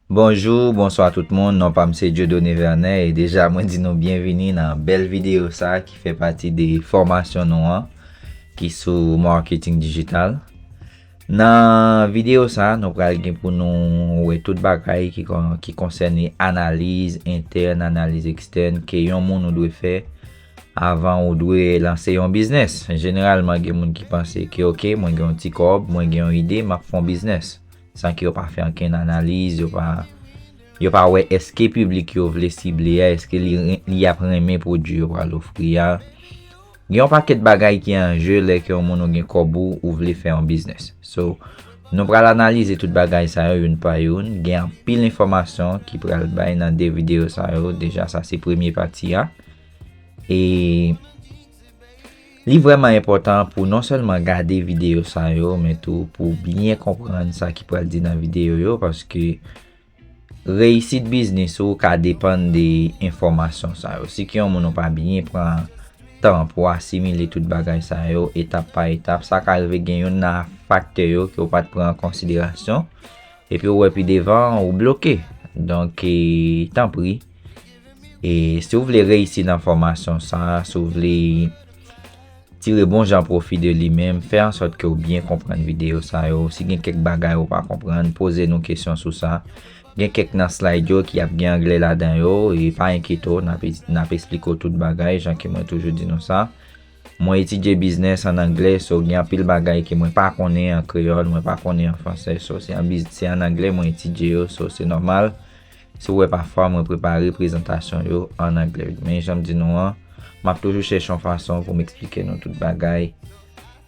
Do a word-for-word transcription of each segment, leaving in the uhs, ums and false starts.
Bonjou, bonswa tout moun. Non pa m se Dieudonné Vernet e deja mwen di nou byenvini nan bèl videyo sa a ki fè pati de fòmasyon nou an ki sou marketing digital. Nan videyo sa a, nou pral gen pou nou wè tout bagay ki kon- ki konsène analiz entèn, analiz ekstèn ke yon moun ou dwe fè avan ou dwe lanse yon biznes. Jeneralman gen moun ki panse ke oke, mwen gen yon ti kòb, mwen gen yon ide, m ap fè yon biznes. San ke yo pa fè ankenn analiz, yo pa yo pa wè èske piblik yo vle sible a, èske li, li ap renmen pwodui yo pral ofri a. Gen yon pakèt bagay ki an je lè ke yon moun ou gen kòb ou, ou vle fè yon biznes. So, nou pral analize tout bagay sa yo youn pa youn. Gen anpil enfòmasyon ki pral bay nan de videyo sa yo. Deja, sa se premye pati a. E li vrèman enpòtan pou non sèlman gade videyo sa yo, men tou pou byen konprann sa ki pral di nan videyo yo, paske reyisit biznis ou ka depann de enfòmasyon sa yo. Si ke yon moun ou pa byen pran tan pou asimile tout bagay sa yo, etap pa etap, sa ka rive gen youn nan faktè yo ke w pa t pran an konsiderasyon, epi w wè pi devan, ou bloke. Donk, e, tanpri, e, si w vle reyisi nan fòmasyon sa a, si w vle tire bon jan pwofi de li menm, fè an sòt ke w byen konprann videyo sa yo. Si gen kèk bagay ou pa konprann, poze nou kesyon sou sa. Gen kèk nan slide yo ki ap gen anglè ladan yo, e pa enkyete w, n ap, n ap esplike w tout bagay, jan ke mwen toujou di nou sa. Mwen etidye biznes an anglè, so gen anpil bagay ke mwen pa konnen an kreyòl, mwen pa konnen an fransè, so se an biz-, se an anglè mwen etidye yo, so se nòmal. Si w wè pafwa mwen prepare prezantasyon yo an anglè. Men jan m di nou an, m ap toujou chèche yon fason pou m eksplike nou tout bagay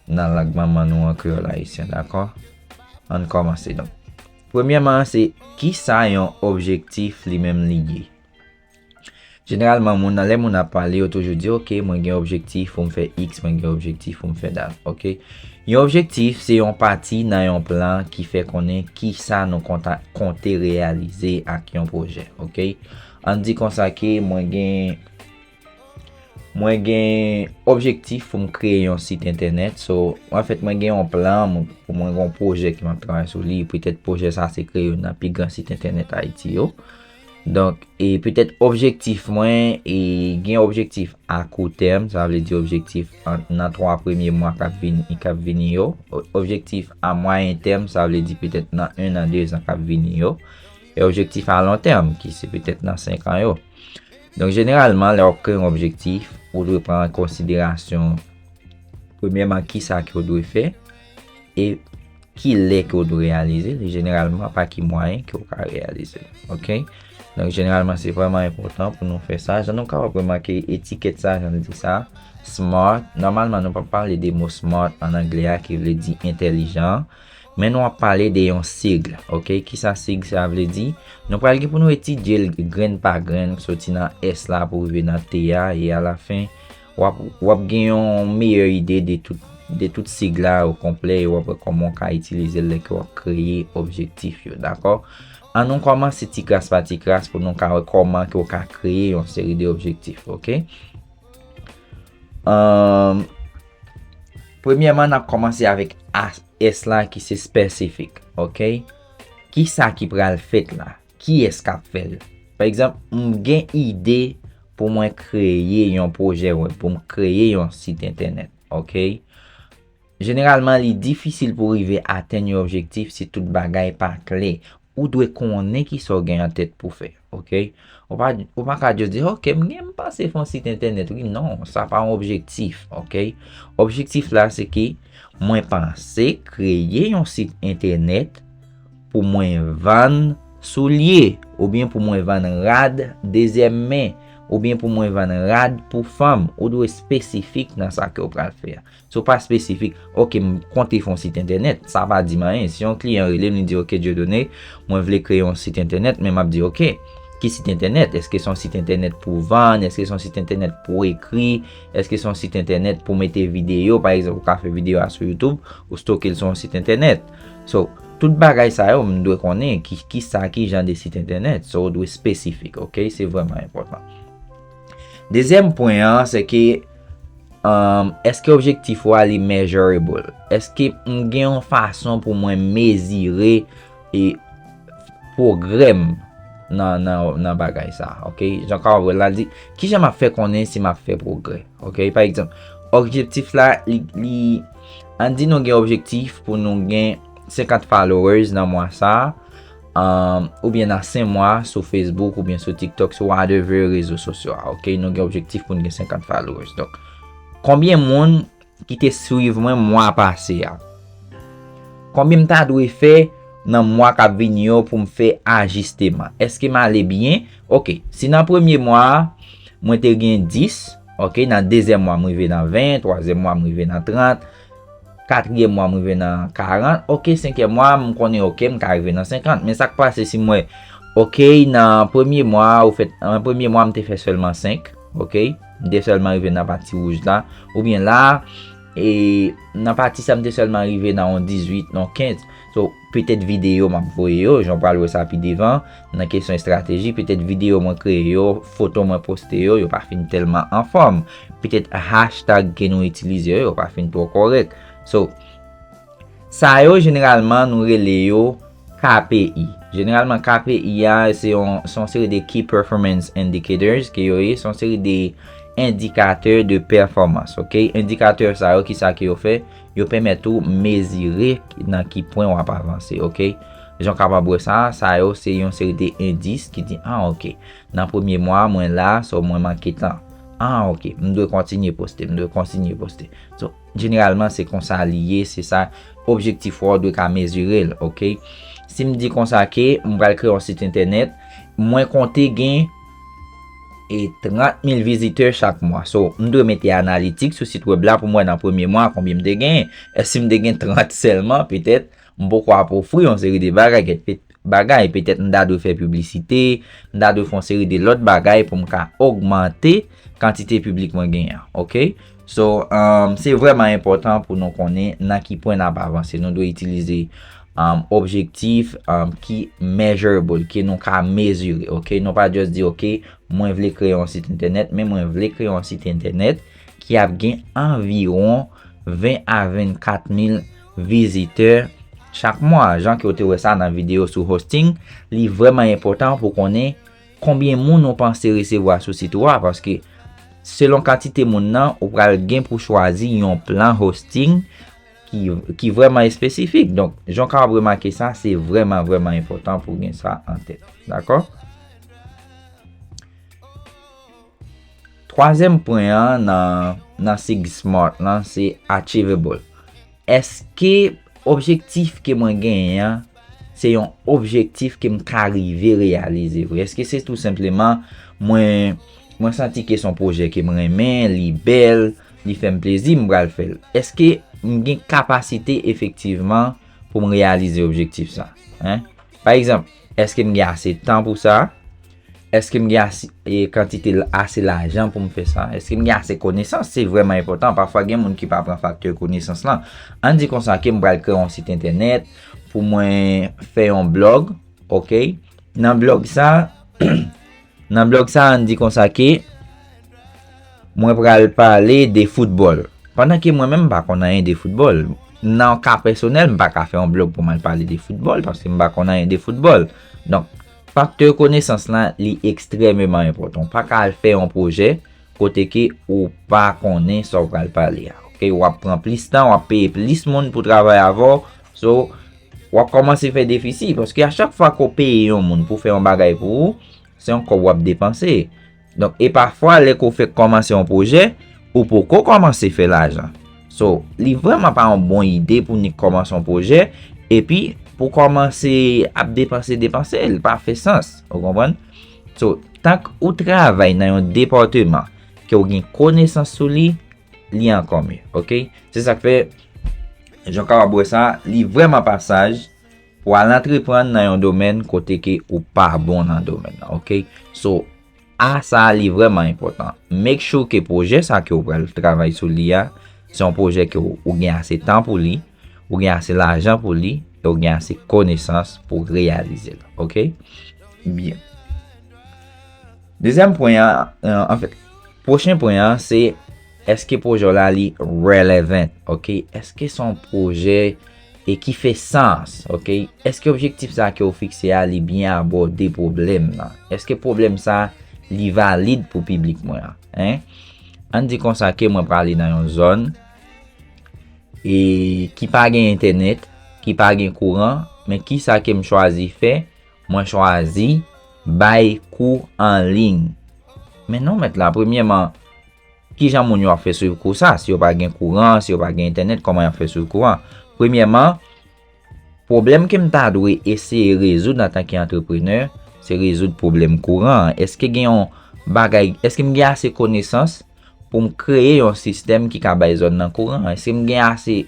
nan lang manman nou an, kreyòl ayisyen, dakò? Ann kòmanse donk. Premyèman, se kisa yon objektif li menm li ye? Jeneralman, moun nan, lè moun ap pale, yo toujou di, oke, mwen gen objektif pou m fè X, mwen gen objektif pou m fè dat, oke? Yon objektif, se yon pati nan yon plan ki fè konnen kisa nou konta, konte reyalize ak yon pwojè, oke? Ann di konsa ke mwen gen, mwen gen objektif pou m kreye yon sit entènèt. So, anfèt, mwen gen yon plan, mwen, pou mwen gen yon pwojè ke m ap travay sou li. Petèt pwojè sa se kreye youn nan pi gran sit entènèt Ayiti yo. Donk, e petèt objektif mwen, e gen objektif a kou tèm, sa vle di objektif an, nan twa premye mwa k ap vin-, k ap vini yo. O-, objektif a mwayen tèm, sa vle di petèt nan en an, de zan k ap vini yo. E objektif a lon tèm, ki se petèt nan senk an yo. Donk, jeneralman, lè w ap kreye yon objektif, ou dwe pran an konsiderasyon, premyèman, kisa ke w dwe fè, e ki lè ke w dwe reyalize li, jeneralman, pa ki mwayen ke w ka reyalize li, oke? Donk, jeneralman, se vrèman enpòtan pou nou fè sa. Jan nou kapab remake etikèt sa, jan l di sa, smart. Nòmalman, nou p ap pale de mo smart an anglè a, ki vle di entèlijan. Men nou ap pale de yon sig, oke? Kisa sig sa vle di? Nou pral gen pou nou etidye l grenn pa grenn, soti nan S la pou rive nan T a, e alafen, w ap, w ap gen yon meyè ide de tout, de tout sig la o konplè, e w ap wè kòman w ka itilize l lè ke w ap kreye objektif yo, dakò? Ann nou kòmanse ti kras pa ti kras pou nou ka wè kòman ke w ka kreye yon seri de objektif, oke? Ahn, premyèman, n ap kòmanse avèk A, S la ki se spesifik, oke? Kisa ki pral fèt la? Kiyès k ap fè l? Pa egzanp, m gen ide pou mwen kreye yon pwojè wèb, pou m kreye yon sit entènèt, oke? Jeneralman, li difisil pou w rive atenn yon objektif si tout bagay pa klè. Ou dwe konnen kisa w gen an tèt pou fè, oke? Ou pa, ou pa ka just di, oke, m gen, m panse fè yon sit entènèt, wi. Non, sa pa yon objektif, oke? Objektif la, se ke mwen panse kreye yon sit entènèt pou mwen vann soulye, oubyen pou mwen vann rad dezyèm men, oubyen pou mwen vann rad pou fanm. Ou dwe espesifik nan sa ke w pral fè a. Si w pa espesifik, oke, m konte fè yon sit entènèt, sa pa di m anyen. Si yon kliyan rele m, li di, oke, Dieudonné, mwen vle kreye yon sit entènèt, men m ap di, oke, ki sit entènèt? Èske se yon sit entènèt pou vann? Èske se yon sit entènèt pou ekri? Èske se yon sit entènèt pou mete videyo? Pa egzanp, ou ka fè videyo a sou YouTube, ou stoke l sou yon sit entènèt. So, tout bagay sa yo, m dwe konnen ki, ki sa, ki jan de sit entènèt. So, ou dwe espesifik, oke? Se vrèman enpòtan. Dezyèm pwen an, se ke, um, èske objektif ou a li measurable? Èske m gen yon fason pou mwen mezire e pwogrè m nan, nan, nan bagay sa, ok? Jan ka wè la, l di, kijan m ap fè konnen si m ap fè pwogrè, ok? Pa egzanp, objektif la, li, li, ann di nou gen objektif pou nou gen senkant followers nan mwa sa, um, oubyen nan senk mwa sou Facebook, oubyen sou TikTok, sou whatever rezo sosyo a, ok? Nou gen objektif pou n gen senkant followers. Donk, konbyen moun ki te swiv mwen mwa pase a? Konbyen m ta dwe fè nan mwa k ap vini yo pou m fè ajisteman? Èske m ale byen? Ok, si nan premye mwa a, mwen te gen dis, ok, nan dezyèm mwa m rive nan ven, twazyèm mwa m rive nan trant, katriyèm mwa m rive nan karant, ok, senkyèm mwa m konnen, ok, m ka rive nan senkant. Men sa k pase si m wè, ok, nan premye mwa, ou fèt, nan premye mwa m te fè sèlman senk, ok, m te sèlman rive nan pati wouj la, oubyen la, e nan pati sa m te sèlman rive nan yon dizuit, nan kenz. So, petèt videyo m ap voye yo, jan w pral wè sa pi devan, nan kesyon estrateji, petèt videyo mwen kreye yo, foto mwen poste yo, yo pa fin tèlman anfòm. Petèt hashtag ke nou itilize yo, yo pa fin twò kòrèk. So, sa yo, jeneralman, nou rele yo K P I. Jeneralman, K P I a, se yon, se yon seri de Key Performance Indicators ke yo ye, se yon seri de endikatè de pèfòmans, ok? Endikatè sa yo, kisa ke yo fè? Yo pèmèt ou mezire nan ki pwen w ap avanse, ok? Jan w kapab wè sa, sa yo se yon seri de endis ki di, ah, ok, nan premye mwa, mwen la, so mwen manke tan. Ah, ok, m dwe kontinye poste, m dwe kontinye poste. So, jeneralman, se konsa li ye, se sa, objektif ou a, w dwe ka mezire l, ok? Si m di konsa ke m pral kreye yon sit entènèt, mwen konte gen e trant mil vizitè chak mwa. So, m dwe mete analitik sou sit wèb la pou m wè nan premye mwa konbyen m te genyen. Èske m te gen trant sèlman? Petèt, m poko ap ofri yon seri de bagay, kèk pe-, bagay. Petèt, m ta dwe fè piblisite, m ta dwe fè yon seri de lòt bagay pou m ka ogmante kantite piblik mwen genyen an, ok? So, um, se vrèman enpòtan pou nou konnen nan ki pwen n ap avanse. Nou dwe itilize, um, objektif, um, ki measurable, ke nou ka mezire, ok? Nou pa just di, ok, mwen vle kreye yon sit entènèt, men mwen vle kreye yon sit entènèt ki ap gen anviwon ven a vennkat mil vizitè chak mwa. Jan ke w te wè sa nan videyo sou hosting, li vrèman enpòtan pou konnen konbyen moun ou panse resevwa sou sit ou a, paske selon kantite moun nan, ou pral gen pou chwazi yon plan hosting ki, ki vrèman espesifik. Donk, jan w kapab remake sa, se vrèman, vrèman enpòtan pou w gen sa an tèt. Dakò? Twazyèm pwen an nan, nan sig smart lan, se achievable. Èske objektif ke mwen genyen an, se yon objektif ke m ka rive reyalize vre? Èske se tou senpleman mwen, mwen santi ke se yon pwojè ke m renmen, li bèl, li fè m plezi, m pral fè l? Èske m gen kapasite efektivman pou m reyalize objektif sa? Hein? Pa egzanp, èske m gen ase tan pou sa? Èske m gen ase, e, kantite l-, ase lajan pou m fè sa? Èske m gen ase konesans? Se vrèman enpòtan. Pafwa, gen moun ki pa pran faktè konesans lan. Ann di konsa ke m pral kreye yon sit entènèt pou mwen fè yon blòg, ok? Nan blòg sa, nan blòg sa, ann di konsa ke mwen pral pale de foutbòl. Pandan ke mwen menm m pa konn anyen de foutbòl. Nan ka pèsonèl, m pa ka fè yon blòg pou m al pale de foutbòl, paske m pa konn anyen de foutbòl. Donk, faktè konesans lan, li ekstrèmeman enpòtan. Ou pa ka al fè yon pwojè kote ke ou pa konnen sa w pral pale a. Ok, w ap pran plis tan, w ap peye plis moun pou travay avè w. So, w ap kòmanse fè defisi, paske a chak fwa ke w peye yon moun pou fè yon bagay pou ou, se yon kòb w ap depanse. Donk, e pafwa, lè ke w fèk kòmanse yon pwojè, ou poko kòmanse fè lajan. So, li vrèman pa yon bon ide pou nik kòmanse yon pwojè, epi pou kòmanse ap depanse, depanse, li pa fè sans. Ou konprann? So, tank ou travay nan yon depatman ke w gen konesans sou li, li ankò mye, ok? Se sa k fè, jan w kapab wè sa, li vrèman pa saj pou w al antreprann nan yon domèn kote ke ou pa bon nan domèn nan, ok? So, a sa, li vrèman enpòtan. Make sure ke pwojè sa ke w pral travay sou li a, se yon pwojè ke w, ou gen ase tan pou li, ou gen ase lajan pou li, e ou gen ase konesans pou w reyalize l, ok? Byen. Dezyèm pwen an, euh, anfèt, pwochen pwen an, se èske pwojè w la li relevant, ok? Èske se yon pwojè e ki fè sans, ok? Èske objektif sa ke w fikse a, li byen abòde pwoblèm nan? Èske pwoblèm sa, li valid pou piblik mwen an? Hein? Ann di konsa ke mwen prale nan yon zòn e ki pa gen entènèt, ki pa gen kouran, men kisa ke m chwazi fè? Mwen chwazi bay kou an liy. Men non, mèt la, premyèman, kijan moun yo ap fè swiv kou sa? Si yo pa gen kouran, si yo pa gen entènèt, kòman y ap fè swiv kou an? Premyèman, pwoblèm ke m ta dwe eseye rezoud antanke antreprenè, se rezoud pwoblèm kouran an. Èske gen yon bagay, èske m gen ase konesans pou m kreye yon sistèm ki ka bay zòn nan kouran? Èske m gen ase,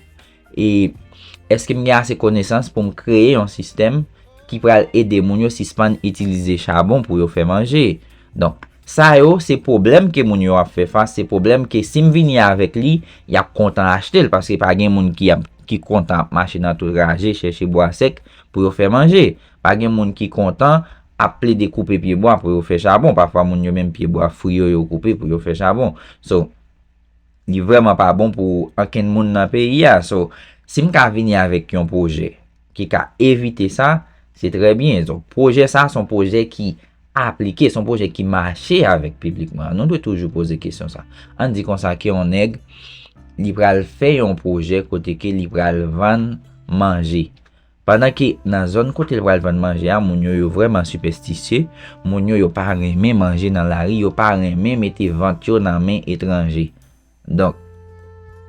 e, èske m gen ase konesans pou m kreye yon sistèm ki pral ede moun yo sispann itilize chabon pou yo fè manje? Donk, sa yo, se pwoblèm ke moun yo ap fè fas, se pwoblèm ke si m vini avèk li, y ap kontan achte l, paske pa gen moun ki ap, ki kontan ap mache nan tout raje chèche bwa sèk pou yo fè manje. Pa gen moun ki kontan ap plede koupe pye bwa pou yo fè chabon. Pafwa, moun yo menm pye bwa fri yo, yo koupe pou yo fè chabon. So, li vrèman pa bon pou ankenn moun nan peyi a. So, si m ka vini avèk yon pwojè ki ka evite sa, se trè byen. So, pwojè sa, se yon pwojè ki aplike, se yon pwojè ki mache avèk piblik mwen. Nou dwe toujou poze kesyon sa. Ann di konsa ke yon nèg, li pral fè yon pwojè kote ke li pral vann manje. Pandan ke nan zòn kote l pral vann manje a, moun yo, yo vrèman sipèstisye, moun yo, yo pa renmen manje nan lari, yo pa renmen mete vant yo nan men etranje. Donk,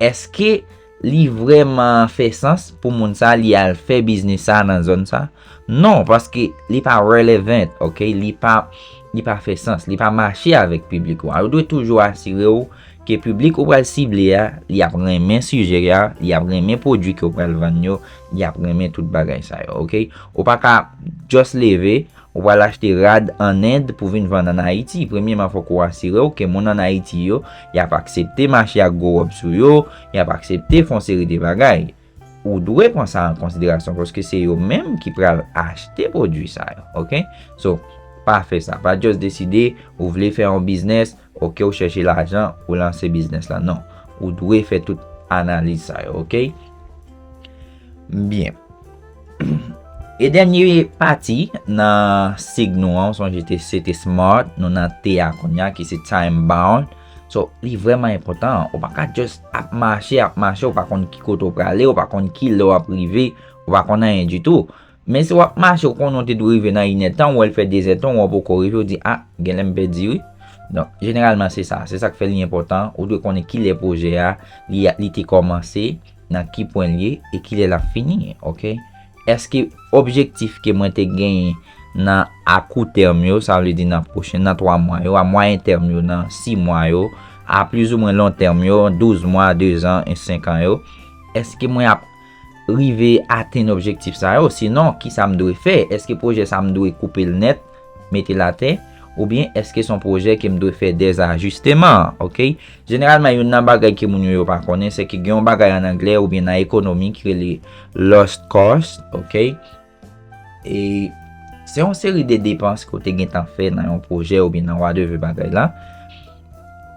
èske li vrèman fè sans pou moun sa, li al fè biznis sa nan zòn sa? Non, paske li pa relevant, ok? Li pa, li pa fè sans, li pa mache avèk piblik ou a. Ou dwe toujou asire w ke piblik ou pral sible a, li ap renmen sijè a, li ap renmen pwodui ke w pral vann yo, li ap renmen tout bagay sa yo, ok? Ou pa ka just leve, ou pral achte rad an End pou vin vann an Ayiti. Premyèman, fòk ou asire w ke moun an Ayiti yo, y ap aksepte mache ak gwo wòb sou yo, y ap aksepte fè yon seri de bagay. Ou dwe pran sa an konsiderasyon, paske se yo menm ki pral achte pwodui sa yo, ok? So, pa fè sa. Pa just deside ou vle fè yon biznis, ok, ou chèche lajan, ou lanse biznis la. Non. Ou dwe fè tout analiz sa yo, ok? Byen. E dènye pati nan sig nou an, ou sonje te, se te SMART, nou nan T a kounye a, ki se time bound. So, li vrèman enpòtan. Ou pa ka just ap mache, ap mache, ou pa konn ki kote ou prale, ou pa konn ki lè w ap rive, ou pa konn anyen ditou. Men si w ap mache, ou konnen w te dwe rive nan inèdtan, ou wè l fè dezèdtan, ou wè w poko rive, ou di, "A, genlè m pèdi wi." Donk, jeneralman, se sa. Se sa k fè li enpòtan. Ou dwe konnen kilè pwojè a, li, li te kòmanse, nan ki pwen l ye, e kilè l ap fini, ok? Èske objektif ke mwen te genyen nan a kou tèm yo, sa vle di nan pwochen, nan twa mwa yo, a mwayen tèm yo, nan sis mwa yo, a plizoumwen lon tèm yo, douz mwa, de zan, e senk an yo, èske mwen ap rive atenn objektif sa yo? Sinon, kisa m dwe fè? Èske pwojè sa m dwe koupe l nèt, mete l atè? Oubyen èske se yon pwojè ke m dwe fè dèzajisteman, ok? Jeneralman, youn nan bagay ke moun yo, yo pa konnen, se ke gen yon bagay an anglè oubyen nan ekonomi ki rele lost cost, ok? E se yon seri de depans ke w te gentan fè nan yon pwojè oubyen nan whatever bagay la.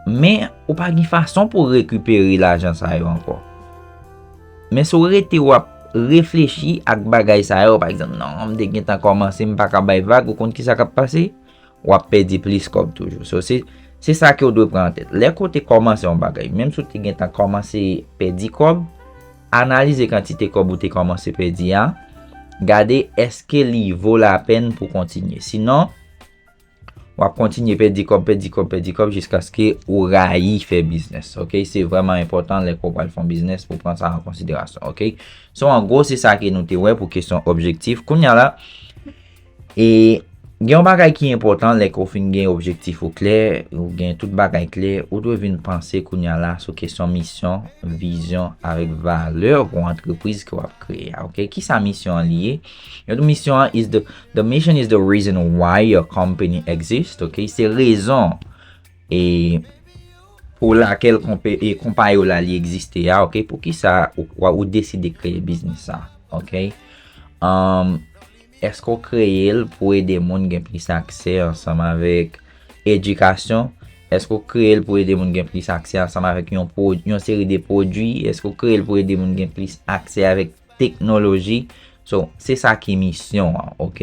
Men, ou pa gen fason pou w rekipere lajan sa yo ankò. Men si w rete w ap reflechi ak bagay sa yo, pa egzanp, "Non, m te gentan kòmanse, m pa ka bay vag," ou konn kisa k ap pase? W ap pèdi plis kòb toujou. So, se, se sa ke w dwe pran an tèt. Lè ke w te kòmanse yon bagay, menm si w te gentan kòmanse pèdi kòb, analize kantite kòb ou te kòmanse pèdi a, gade èske li vo lapèn pou kontinye. Sinon, w ap kontinye pèdi kòb, pèdi kòb, pèdi kòb jiskaske ou rayi fè biznis, ok? Se vrèman enpòtan lè ke w pral fè yon biznis pou pran sa an konsiderasyon, ok? So, an gwo, se sa ke nou te wè pou kesyon objektif. Kounye a la, e gen yon bagay ki enpòtan, lè ke w fin gen objektif ou klè, ou gen tout bagay klè, ou dwe vin panse kounye a la sou kesyon misyon, vizyon, avèk valè pou antrepriz ke w ap kreye a, ok? Kisa misyon an li ye? Yon misyon an is the, the mission is the reason why your company exists, ok? Se rezon e pou lakèl konpe-, e konpayi w la li egziste a, ok? Poukisa ou, ou deside kreye biznis sa, ok? Um, èske w kreye l pou ede moun gen plis aksè ansanm avèk edikasyon? Èske w kreye l pou ede moun gen plis aksè ansanm avèk yon pwo-, yon seri de pwodui? Èske w kreye l pou ede moun gen plis aksè avèk teknoloji. So, se sa ki misyon an, ok?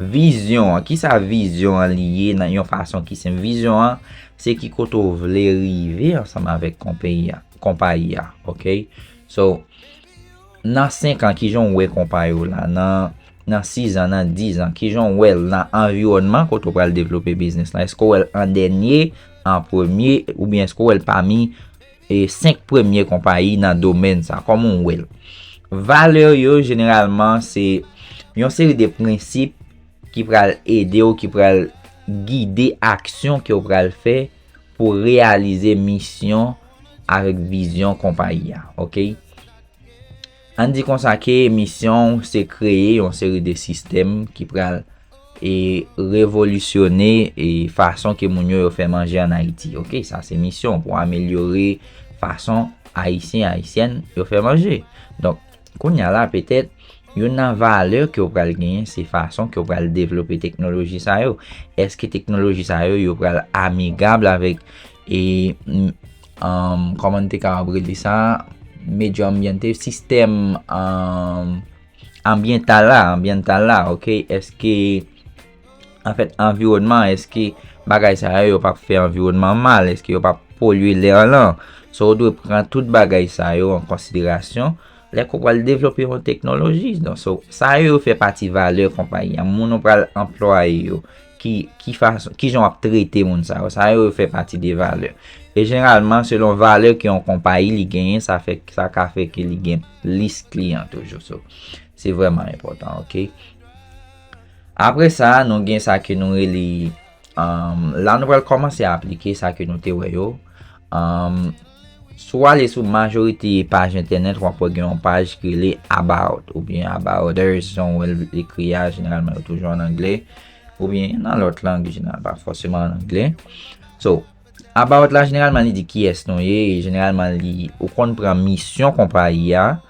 Vizyon an, kisa vizyon an li ye nan yon fason ki senp? Vizyon an, se ki kote w vle rive ansanm avèk konpayi a, konpayi a, ok? So, nan senk an, kijan w wè konpayi w la? Nan, nan sis an, nan dis an, kijan w wè l nan anviwònman kote w pral devlope biznis la? Èske w wè l an dènye, an premye, oubyen èske w wè l pami e senk premye konpayi nan domèn sa? Kòman w wè l? Valè yo, jeneralman, se yon seri de prensip ki pral ede w, ki pral gide aksyon ke w pral fè pou reyalize misyon avèk vizyon konpayi a, ok? Ann di konsa ke misyon w se kreye yon seri de sistèm ki pral e revolisyone e fason ke moun yo, yo fè manje ann Ayiti. Ok, sa se misyon pou amelyore fason Ayisyen, Ayisyèn yo fè manje. Donk, kounye a la, petèt, youn nan valè ke w pral genyen, se fason ke w pral devlope teknoloji sa yo. Èske teknoloji sa yo, yo pral amigab avèk, e, m, um, kòman n te kapab rele sa? Medyo ambyante, sistèm, um, anbyantal la, anbyantal la, ok? Èske, anfèt, anviwònman, èske bagay sa yo, yo p ap fè anviwònman mal? Èske yo p ap polye lè an lan? So, w dwe pran tout bagay sa yo an konsiderasyon lè ke w pral devlope yon teknoloji. Donk, so, sa yo, yo fè pati valè konpayi a. Moun ou pral anplwaye yo, ki, ki fason, kijan w ap trete moun sa yo, sa yo, yo fè pati de valè. E jeneralman, selon valè ke yon konpayi li genyen, sa fè, sa ka fè ke li gen plis kliyan toujou. So, se vrèman enpòtan, ok? Apre sa, nou gen sa ke nou rele, um, la nou pral kòmanse aplike sa ke nou te wè yo. Um, si w ale sou majorite paj entènèt, w ap wè gen yon paj ki rele About oubyen About Us, jan w wè l ekri a, jeneralman yo toujou an anglè, oubyen nan lòt lang, jeneral, pa fòseman an anglè. So, About la, jeneralman, li di kiyès nou ye, e jeneralman, li, ou konn pran misyon konpayi a,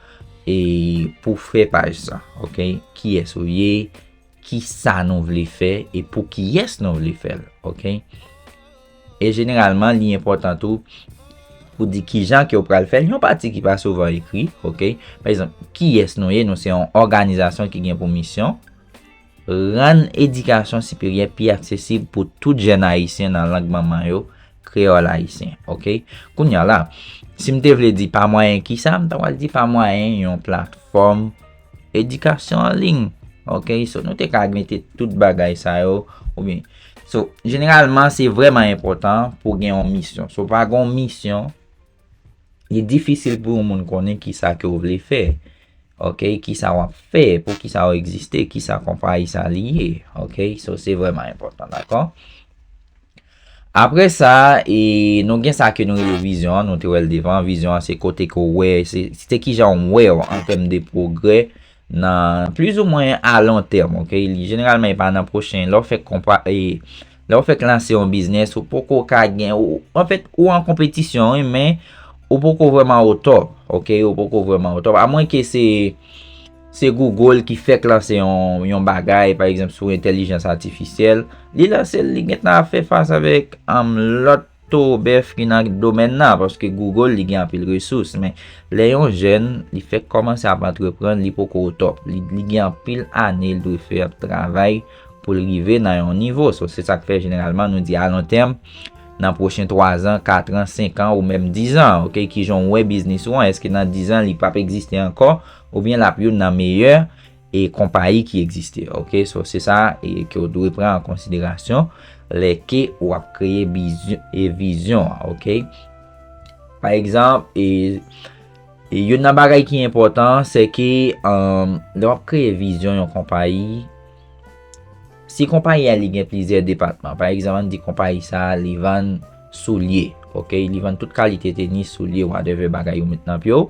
e pou fè paj sa, ok? Kiyès ou ye, kisa nou vle fè, e pou kiyès nou vle fè l, ok? E jeneralman, li enpòtan tou pou di kijan ke w pral fè l, yon pati ki pa souvan ekri, ok? Pa egzanp, kiyès nou ye, nou se yon òganizasyon ki gen pou misyon rann edikasyon siperyè pi aksesib pou tout jèn ayisyen nan lang manman yo, kreyòl ayisyen, ok? Kounye a la, si m te vle di pa mwayen kisa, m ta pral di pa mwayen yon platfòm edikasyon an liy, ok? So, nou te ka mete tout bagay sa yo, oubyen, so, jeneralman, se vrèman enpòtan pou gen yon misyon. So, pa gen yon misyon, li difisil pou yon moun konnen kisa ke w vle fè. Ok, kisa w ap fè, poukisa w egziste, kisa konpayi sa li ye. Ok, so se vrèman enpòtan, dakò? Apre sa, e, nou gen sa ke nou rele vizyon an, nou te wè l devan. Vizyon an, se kote ke w wè, se, se kijan w wè w an tèm de pwogrè nan plizoumwen a lon tèm, ok? Li jeneralman e pa nan pwochen. Lè w fèk konpa-, e, lè w fèk lanse yon biznis, ou poko ka gen, ou, anfèt, ou an konpetisyon, wi, men ou poko vrèman o top, ok? Ou poko vrèman o top. Amwenke se, se Google ki fèk lanse yon, yon bagay, pa egzanp, sou entèlijans atifisyèl, li lanse l, li gentan ap fè fas avèk, um, lòt towo bèf ki nan domèn nan, paske Google, li gen anpil resous, men lè yon jèn, li fèk kòmanse ap antreprann, li poko o top. Li, li gen anpil ane, li dwe fè ap travay pou l rive nan yon nivo. So, se sa k fè, jeneralman, nou di a lon tèm, nan pwochen twa zan, kat an, senk an, ou menm diz an, ok? Kijan w wè biznis ou an? Èske nan diz an, li p ap egziste ankò, oubyen l ap youn nan meyè e konpayi ki egziste, ok? So, se sa, e, ke w dwe pran an konsiderasyon lè ke w ap kreye bizyon, e, vizyon an, ok? Pa egzanp, e, e youn nan bagay ki enpòtan, se ke, um, lè w ap kreye vizyon yon konpayi, si konpayi a li gen plizyè depatman, pa egzanp, ann di konpayi sa a, li vann soulye, ok? Li vann tout kalite tenis, soulye, whatever bagay ou met nan pye w.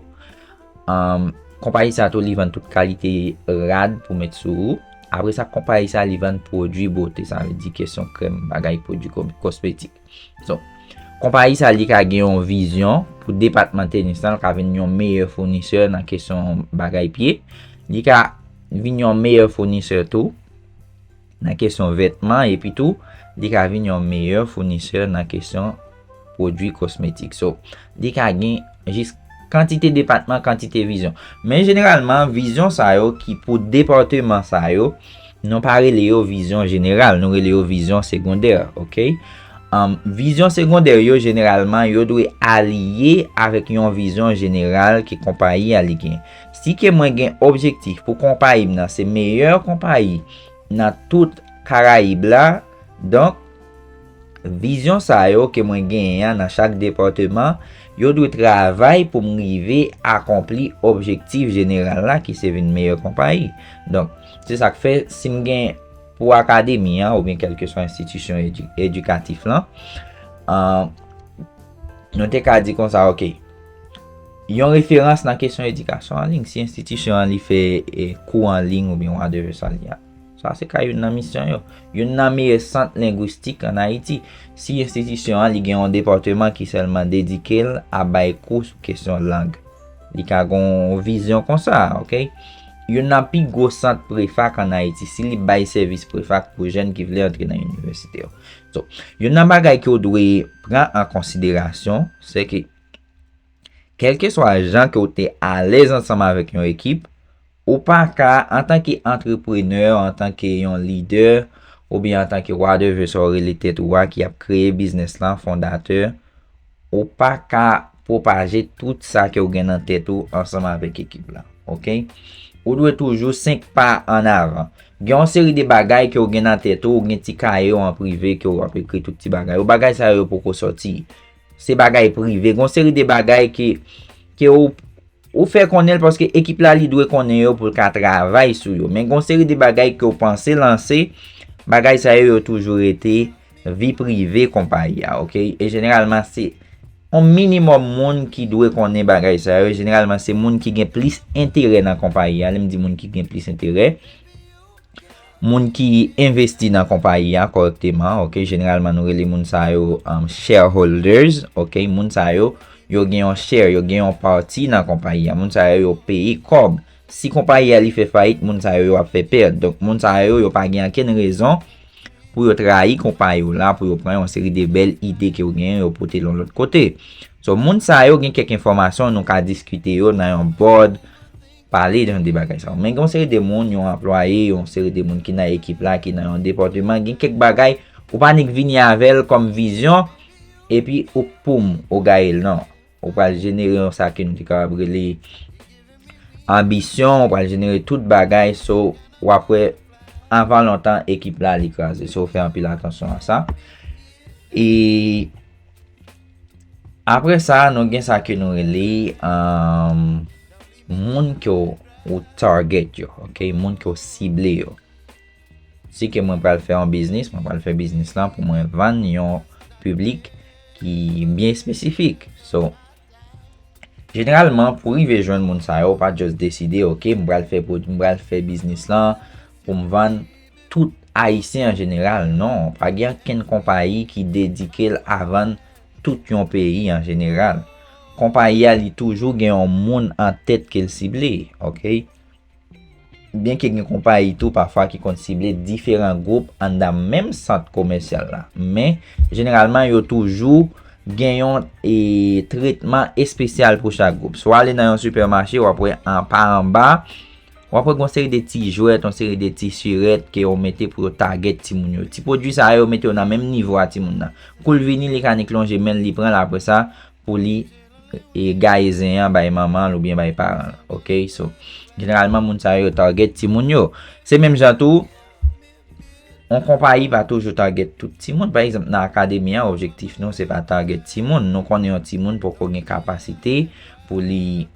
Um, konpayi sa tou, li vann tout kalite rad pou met sou ou. Apre sa, konpayi sa, li vann pwodui bote, sa vle di kesyon krèm, bagay, pwodui ko-, kosmetik. So, konpayi sa, li ka gen yon vizyon pou depatman tenis lan, l ka vin yon meyè founisè nan kesyon bagay pye. Li ka vin yon meyè founisè tou nan kesyon vètman, epi tou, li ka vin yon meyè founisè nan kesyon pwodui kosmetik. So, li ka gen jis Kantite depatman, kantite vizyon. Men jeneralman, vizyon sa yo ki pou depatman sa yo, nou pa rele yo vizyon jeneral, nou rele yo vizyon segondè, oke? Um, vizyon segondè yo, jeneralman, yo dwe aliye avèk yon vizyon jeneral ke konpayi a li gen. Si ke mwen gen objektif pou konpayi m nan se meyè konpayi nan tout Karayib la, donk, vizyon sa yo ke mwen genyen an nan chak depatman, yo dwe travay pou m rive akonpli objektif jeneral la ki se vin meyè konpayi. Donk, se sa k fè si m gen pou akademi an oubyen kèlkeswa enstitisyon edi- edikatif lan, an, nou te ka di konsa, oke, yon referans nan kesyon edikasyon an liy, si enstitisyon an li fè e, kou an liy oubyen whatever sa li a. Sa se ka youn nan misyon yo. Youn nan meyè sant lengwistik ann Ayiti. Si enstitisyon an li gen yon depatman ki sèlman dedike l a bay kou sou kesyon lang, li ka gen yon vizyon konsa, oke? Youn nan pi gwo sant prefak ann Ayiti, si li bay sèvis prefak pou jèn ki vle antre nan inivèsite yo. So, youn nan bagay ke w dwe pran an konsiderasyon, se ke kèlkeswa jan ke w te alèz ansanm avèk yon ekip, ou pa ka, antanke antreprenè, antanke yon lidè, oubyen antanke whatever sa w rele tèt ou a ki ap kreye biznis lan, fondatè, ou pa ka pwopaje tout sa ke w gen nan tèt ou ansanm avèk ekip la, oke? Ou dwe toujou senk pa ann avan. Gen yon seri de bagay ke w gen nan tèt ou, ou gen ti kaye w an prive ke w ap ekri tout ti bagay. Ou bagay sa yo poko sòti. Se bagay prive. Gen yon seri de bagay ke, ke w, ou fè konnen l paske ekip la li dwe konnen yo pou l ka travay sou yo. Men gen yon seri de bagay ke w panse lanse, bagay sa yo, yo toujou rete vi prive konpayi a, oke? E jeneralman, se yon minimòm moun ki dwe konnen bagay sa yo. Jeneralman, se moun ki gen plis enterè nan konpayi a. Lè m di moun ki gen plis enterè, moun ki envesti nan konpayi a kòrèkteman, oke? Jeneralman, nou rele moun sa yo, um, shareholders, oke? Moun sa yo, yo gen yon share, yo gen yon pati nan konpayi a. Moun sa yo, yo peye kòb. Si konpayi a li fè fayit, moun sa yo, yo ap fè pèd. Donk, moun sa yo, yo pa gen ankenn rezon pou yo trayi konpayi w la, pou yo pran yon seri de bèl ide ke w genyen, yo pote l yon lòt kote. So, moun sa yo gen kèk enfòmasyon, nou ka diskite yo nan yon board, pale jan de bagay sa yo. Men gen yon seri de moun, yon anplwaye, yon seri de moun ki nan ekip la, ki nan yon depatman, gen kèk bagay, ou pa nik vini avè l kòm vizyon, epi ou poum, ou gaye l, non. Ou pral jenere yon sa ke nou te kapab rele anbisyon, ou pral jenere tout bagay, so, w ap wè, anvan lontan, ekip la, li kraze. So, fè anpil atansyon a sa. E apre sa, nou gen sa ke nou rele, um, moun ke w, ou target yo, oke? Moun ke w sible yo. Si ke mwen pral fè yon biznis, mwen pral fè biznis lan pou mwen vann yon piblik ki byen espesifik. So, jeneralman, pou rive jwenn moun sa yo, ou pa just deside, oke, m pral fè pwod- m pral fè biznis lan pou m vann tout Ayisyen an jeneral. Non, pa gen ankenn konpayi ki dedike l a vann tout yon peyi an jeneral. Konpayi a, li toujou gen yon moun an tèt ke l sible, oke? Byenke gen konpayi tou pafwa ki konn sible diferan gwoup anndan menm sant komèsyal la, men jeneralman yo toujou gen yon, e, tretman espesyal pou chak gwoup. Si w ale nan yon sipèmache, w ap wè an pa anba, w ap wè gen yon seri de ti jwèt, yon seri de ti sirèt ke yo mete pou yo target timoun yo. Ti pwodui sa yo, yo mete yo nan menm nivo a timoun nan. Kou l vini, li ka nik lonje men l, li pran l, apre sa, pou li, e, gaye zen an bay manman l oubyen bay paran l. Oke? So, jeneralman, moun sa yo target timoun yo. Se menm jan tou, yon konpayi pa toujou target tout timoun. Pa egzanp, nan akademi an, objektif nou, se pa target timoun. Nou konnen yon timoun poko gen kapasite pou li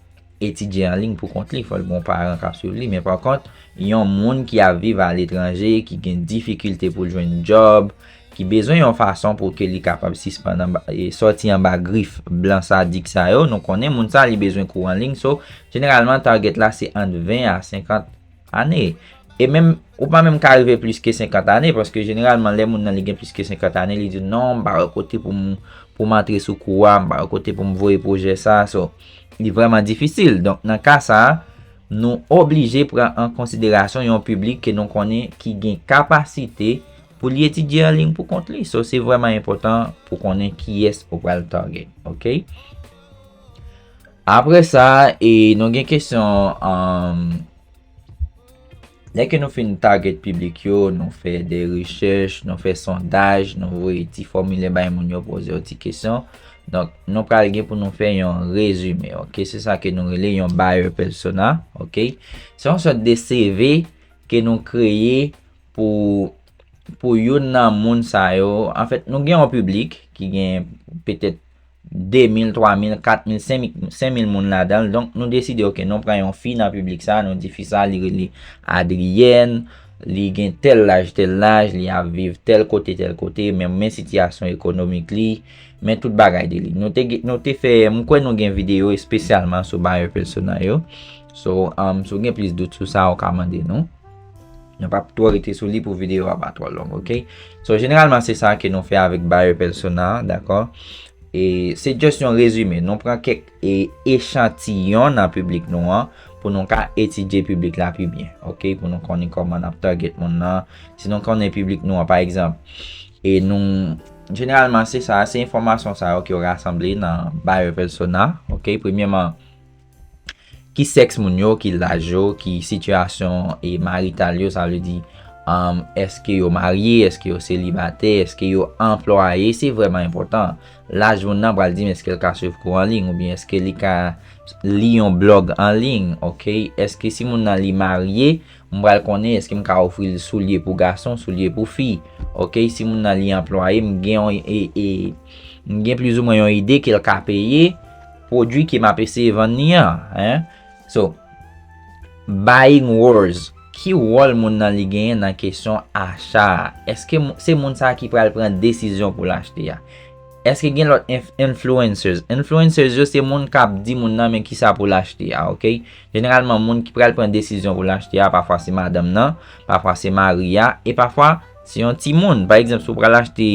etidye an liy pou kont li, fò l gen yon paran k ap swiv li. Men pa kont, yon moun ki ap viv aletranje, ki gen difikilte pou l jwenn djòb, ki bezwen yon fason pou ke li kapab sispann anba, e, sòti anba grif blan sadik sa yo, nou konnen moun sa, li bezwen kou an liy. So, jeneralman, target la se ant ven a senkant ane. E menm, ou pa menm ka rive plis ke senkant ane, paske jeneralman, lè moun nan li gen plis ke senkant ane, li di, "Non, m pa wè kote pou m, pou m antre sou kou a, m pa wè kote pou m voye pwojè sa." So, li vrèman difisil. Donk, nan ka sa a, nou oblije pran an konsiderasyon yon piblik ke nou konnen ki gen kapasite pou li etidye an liy pou kont li. So, se vrèman enpòtan pou konnen kiyès ou pral target, oke? Apre sa, e nou gen kesyon, um, lè ke nou fin target piblik yo, nou fè de rechèch, nou fè sondaj, nou voye ti fòmilè bay moun yo, poze yo ti kesyon. Donk, nou pral gen pou nou fè yon rezime, ok? Se sa ke nou rele yon buyer persona, ok? Se yon sòt de C V ke nou kreye pou, pou youn nan moun sa yo. Anfèt, nou gen yon piblik ki gen petèt de mil, twa mil, kat mil, senk mil, senk mil moun ladan l. Donk, nou deside, ok, nou pran yon fi nan piblik sa, nou di fi sa, li rele Adrienne, li gen tèl laj, tèl laj, li ap viv tèl kote, tèl kote, men men sitiyasyon ekonomik li, men tout bagay de li. Nou te, nou te fè, m kwè nou gen videyo espesyalman sou buyer persona yo. So, um, si w gen plis dout sou sa, ou ka mande nou. Nou p ap twò rete sou li pou videyo a pa twò long, ok? So, jeneralman, se sa ke nou fè avèk buyer persona, dakò? E se just yon rezime. Nou pran kèk e, echantiyon nan piblik nou an pou nou ka etidye piblik la pi byen, ok? Pou nou konnen kòman n ap target moun nan. Si nou konnen piblik nou an, pa egzanp, e nou, jeneralman, se sa, se enfòmasyon sa yo ke yo rasanble nan buyer persona, ok? Premyèman, ki sèks moun yo, ki laj yo, ki sitiyasyon e marital yo, sa vle di, um, èske yo marye, èske yo selibatè, èske yo anplwaye, se vrèman enpòtan. Laj moun nan pral di m èske l ka swiv kou an liy, oubyen èske li ka li yon blòg an liy, ok? Èske si moun nan li marye, m pral konnen èske m ka ofri l soulye pou gason, soulye pou fi, ok? Si moun nan li anplwaye, m gen yon, e, e, m gen plizoumwen yon ide ke l ka peye pwodui ke m ap eseye vann li an, en. So, buying wars, ki wòl moun nan li genyen nan kesyon acha a? Èske mou-, se moun sa a ki pral pran desizyon pou l achte a? Èske gen lòt inf-, influencers? Influencers yo se moun k ap di moun nan men kisa pou l achte a, ok? Jeneralman, moun ki pral pran desizyon pou l achte a, pafwa se madanm nan, pafwa se mari a, e pafwa se yon timoun. Pa egzanp, si w pral achte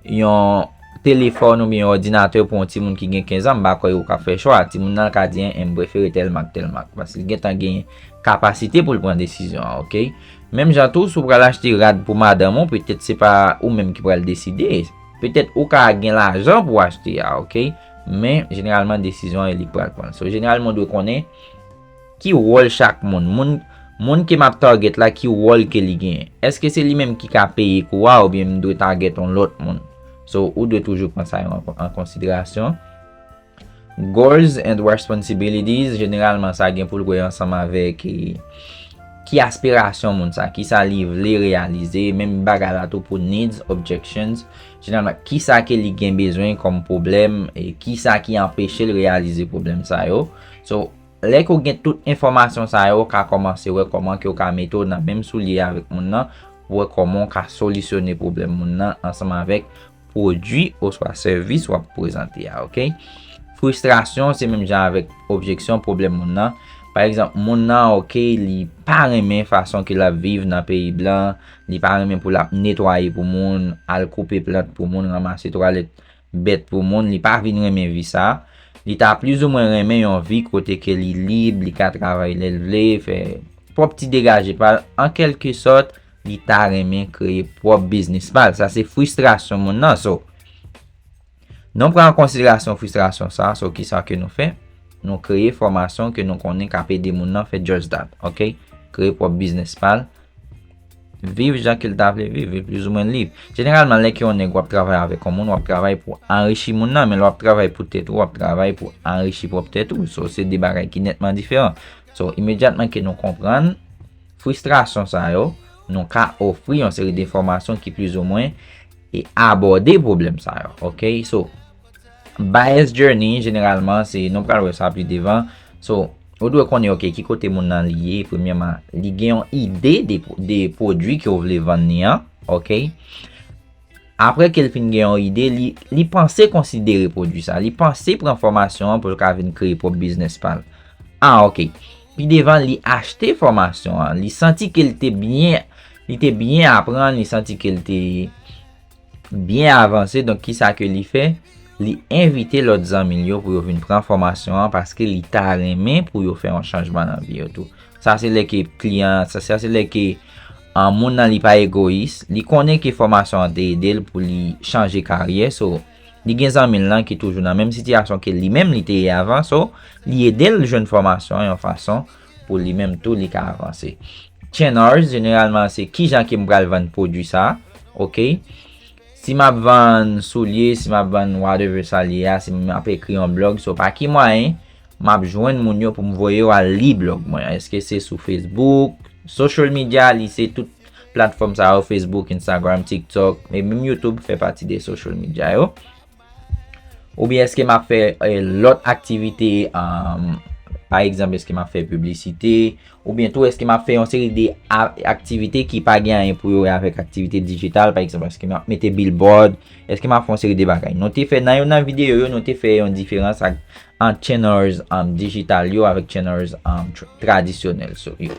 yon telefòn oubyen yon òdinatè pou yon timoun ki gen kenz an, m pa kwè ou ka fè chwa. Timoun nan ka di, en, en, m prefere tèl mak, tèl mak. Paske li gentan gen kapasite pou l pran desizyon an, ok? Menm jan tou, si w pral achte rad pou madanm ou, petèt se pa ou menm ki pral deside. Petèt ou ka gen lajan pou w achte a, ok? Men, jeneralman, desizyon an, e li k pral pran l. So, jeneralman, w dwe konnen ki wòl chak moun. Moun, moun ke m ap target la, ki wòl ke li genyen? Èske se li menm ki ka peye kou a, oubyen m dwe target yon lòt moun? So, ou dwe toujou pran sa yo an, an konsiderasyon. Goals and responsibilities, jeneralman, sa gen pou l wè ansanm avèk, e, ki aspirasyon moun sa, kisa li vle reyalize, menm bagay la tou pou needs, objections. Jeneralman, kisa ke li gen bezwen kòm pwoblèm, e kisa ki anpeche l reyalize pwoblèm sa yo. So, lè ke w gen tout enfòmasyon sa yo, w ka kòmanse wè kòman ke w ka mete w nan menm soulye avèk moun nan, pou wè kòman w ka solisyone pwoblèm moun nan ansanm avèk pwodui oswa sèvis w ap prezante a, ok? Fristrasyon, se menm jan avèk objeksyon, pwoblèm moun nan. Pa egzanp, moun nan, ok, li pa renmen fason ke l ap viv nan peyi blan, li pa renmen pou l ap netwaye pou moun, al koupe plant pou moun, ranmase twalèt bèt pou moun, li pa vin renmen vi sa. Li ta plizoumwen renmen yon vi kote ke li lib, li ka travay lè l vle, fè pwòp ti degaje pa l. An kèlkesòt, li ta renmen kreye pwòp biznis pa l. Sa se fristrasyon moun nan. So, nou pran an konsiderasyon fristrasyon sa. So, kisa ke nou fè? Nou kreye fòmasyon ke nou konnen k ap ede moun nan fè just that, ok? Kreye pwòp biznis pa l. Viv jan ke l ta vle viv, viv plizoumwen lib. Jeneralman, lè ke yon nèg w ap travay avèk yon moun, w ap travay pou anrichi moun nan, men lè w ap travay pou tèt ou, w ap travay pou anrichi pwòp tèt ou. So, se de bagay ki nètman diferan. So, imedyatman ke nou konprann fristrasyon sa yo, nou ka ofri yon seri de enfòmasyon ki plizoumwen e abòde pwoblèm sa yo, ok? So, buyer's journey, jeneralman, se, nou pral wè sa pi devan. So, ou dwe konnen, ok, ki kote moun nan li ye, premyèman, li gen yon ide de, de pwodui ke w vle vann li an, ok? Apre ke l fin gen yon ide, li, li panse konsidere pwodui sa, li panse pran fòmasyon an pou l ka vin kreye pwòp biznis pa l. Ah, ok. Pi devan, li achte fòmasyon an, li santi ke l te byen, li te byen aprann, li santi ke l te byen avanse. Donk, kisa ke li fè? Li envite lòt zanmi l yo pou yo vin pran fòmasyon an paske li ta renmen pou yo fè yon chanjman nan vi yo tou. Sa se lè ke kliyan, sa, sa se lè ke, ah, moun nan li pa egoyis, li konnen ke fòmasyon an te ede l pou li chanje karyè. So, Li gen zanmi l lan ki toujou nan menm sitiyasyon ke li menm li te ye avan, so li ede l jwenn fòmasyon an yon fason pou li menm tou li ka avanse. Channels, jeneralman, se kijan ke m pral vann pwodui sa, ok? Si m ap vann soulye, si m ap vann whatever sa l ye a, si m ap ekri yon blòg, so pa ki mwayen m ap jwenn moun yo pou m voye yo al li blòg mwen? Èske se sou Facebook? Social media, li se tout platfòm sa yo, Facebook, Instagram, TikTok, e menm YouTube fè pati de social media yo. Oubyen èske m ap fè eh, lòt aktivite, um, pa egzanp, èske m ap fè piblisite, oubyen tou èske m ap fè yon seri de a- aktivite ki pa gen anyen pou yo wè avèk aktivite dijital, pa egzanp, èske m ap mete billboard, èske m ap fè yon seri de bagay. Nou te fè nan youn nan videyo yo, nou te fè yon diferans ak ant channels um, dijital yo avèk channels um, tr- tradisyonèl so, yo.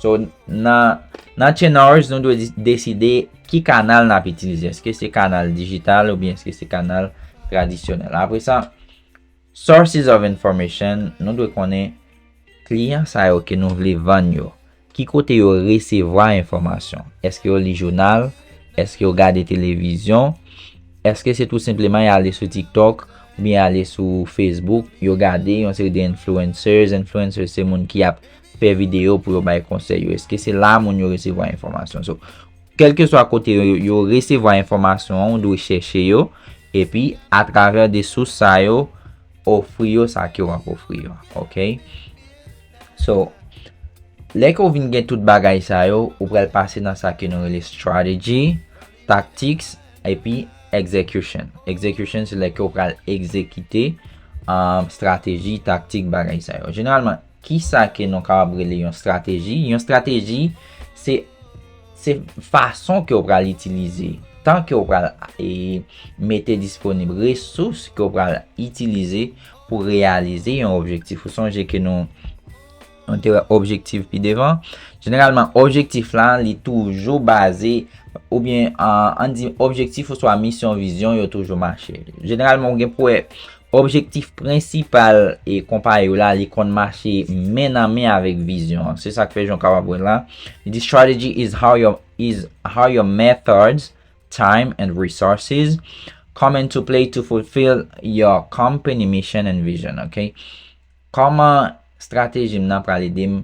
So, nan, nan channels, nou dwe di- deside ki kanal n ap itilize. Èske se kanal dijital oubyen èske se kanal tradisyonèl? Apre sa, sources of information, nou dwe konnen kliyan sa yo ke nou vle vann yo. Ki kote yo resevwa enfòmasyon? Èske yo li jounal? Èske yo gade televizyon? Èske se tou senpleman y ale sou TikTok oubyen y ale sou Facebook, yo gade yon seri de influencers? Influencers se moun ki ap fè videyo pou yo bay konsèy yo. Èske se la moun yo resevwa enfòmasyon? So, kèlkeswa kote yo, yo resevwa enfòmasyon an, ou dwe chèche yo, epi atravè de sous sa yo, ofri yo sa ke w ap ofri yo. Ok? So, lè ke w vin gen tout bagay sa yo, ou pral pase nan sa ke nou rele strategy, tactics, epi execution. Execution se lè ke w pral egzekite um, strateji, taktik, bagay sa yo. Jeneralman, kisa ke nou kapab rele yon strateji? Yon strateji, se se fason ke w pral itilize, tan ke w pral e, mete disponib, resous ke w pral itilize pou reyalize yon objektif. Ou sonje ke nou nou te wè objektif pi devan. Jeneralman, objektif la, li toujou baze, oubyen an, an di objektif oswa misyon, vizyon, yo toujou mache. Jeneralman, ou gen pou wè objektif prensipal e konpayi w la, li konn mache men nan men avèk vizyon an. Se sa k fè jan w kapab wè la. Li di strategy is how your is how your methods, time and resources come into play to fulfill your company mission and vision, ok? Kòman strateji m nan pral ede m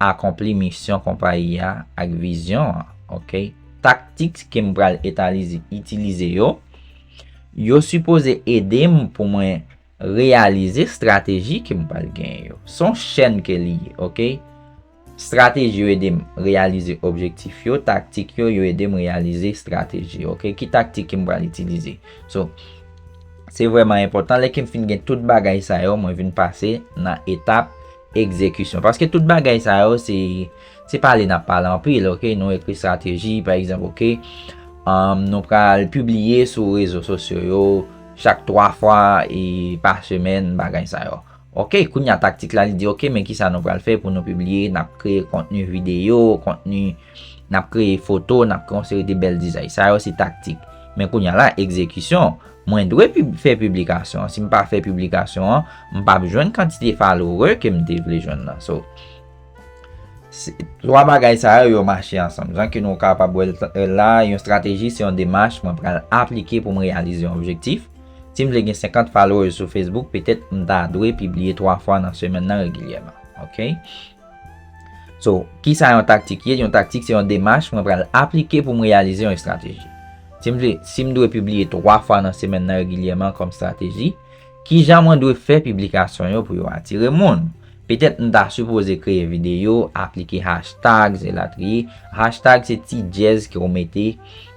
akonpli misyon konpayi a ak vizyon an, ok? Taktik ke m pral etalize, itilize yo, yo sipoze ede m pou mwen reyalize strateji ke m pral genyen yo. Se yon chèn ke li ye, ok? Strateji yo ede m reyalize objektif yo, taktik yo, yo ede m reyalize strateji yo, ok? Ki taktik ke m pral itilize? So, se vrèman enpòtan, lè ke m fin gen tout bagay sa yo, mwen vin pase nan etap egzekisyon. Paske tout bagay sa yo, se, se pale n ap pale anpil, ok? Nou ekri strateji, pa egzanp, ok? Um, nou pral pibliye sou rezo sosyo yo chak twa fwa e pa semèn, bagay sa yo. Ok, kounye a taktik la, li di, ok, men kisa nou pral fè pou nou pibliye, n ap kreye kontni videyo, kontni, n ap kreye foto, n ap kreye yon seri de bèl dizay. Sa yo se taktik. Men kounye a la, egzekisyon, mwen dwe pib- fè piblikasyon an. Si m pa fè piblikasyon an, m p ap jwenn kantite follower ke m te vle jwenn nan. So, se- twa bagay sa yo, yo mache ansanm. Jan ke nou kapab wè l la, yon strateji se yon demach mwen pral aplike pou m reyalize yon objektif. Si m vle gen senkant followers sou Facebook, petèt m ta dwe pibliye twa fwa nan semèn nan regilyèman. Ok? So, kisa yon taktik ye? Yon taktik se yon demach mwen pral aplike pou m reyalize yon estrateji. Si m vle, si m dwe pibliye twa fwa nan semèn nan regilyèman kòm estrateji, kijan mwen dwe fè piblikasyon yo pou yo atire moun? Petèt m ta sipoze kreye videyo, aplike hashtag, elatriye. Hashtag se ti dyèz ke w mete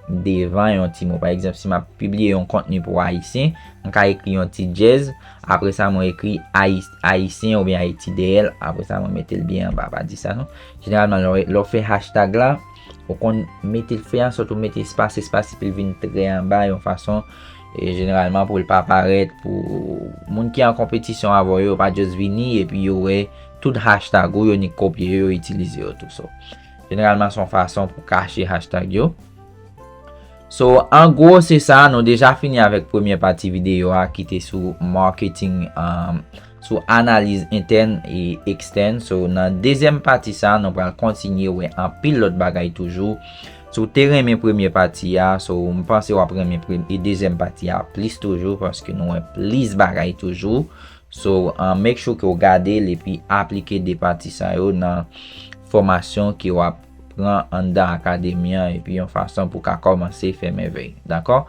devan yon ti mo. Pa egzanp, si m ap pibliye yon kontni pou Ayisyen, m ka ekri yon ti dyèz, apre sa mwen ekri Ayi- Ayisyen oubyen Ayiti dèyè l, apre sa mwen mete l byen anba, pa di sa non. Jeneralman, lè w- lè w fè hashtag la, ou konn mete l, fè ansòt ou mete espas, espas, epi l vin trè anba yon fason, e jeneralman pou l pa parèt, pou moun ki an konpetisyon avè w yo, yo pa just vini epi yo wè tout hashtag ou yo, ni kopye yo, yo itilize yo tou. So, jeneralman, se yon fason pou kache hashtag yo. So, an gwo, se sa. Nou deja fini avèk premyè pati videyo a ki te sou marketing, um, sou analiz entèn e ekstèn. So, nan dezyèm pati sa, nou pral kontinye wè anpil lòt bagay toujou Si w te renmen premye pati a, so m panse w ap renmen premye e dezyèm pati a plis toujou, paske nou wè plis bagay toujou. So, uh, make sure ke w gade l epi aplike de pati sa yo nan fòmasyon ke w ap pran anndan akademi an, epi yon fason pou w ka kòmanse fè mèvèy. Dakò?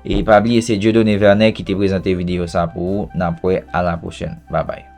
E pa bliye, se Dieudonné Vernet ki te prezante videyo sa pou ou. N ap wè a la pwochèn. Babay.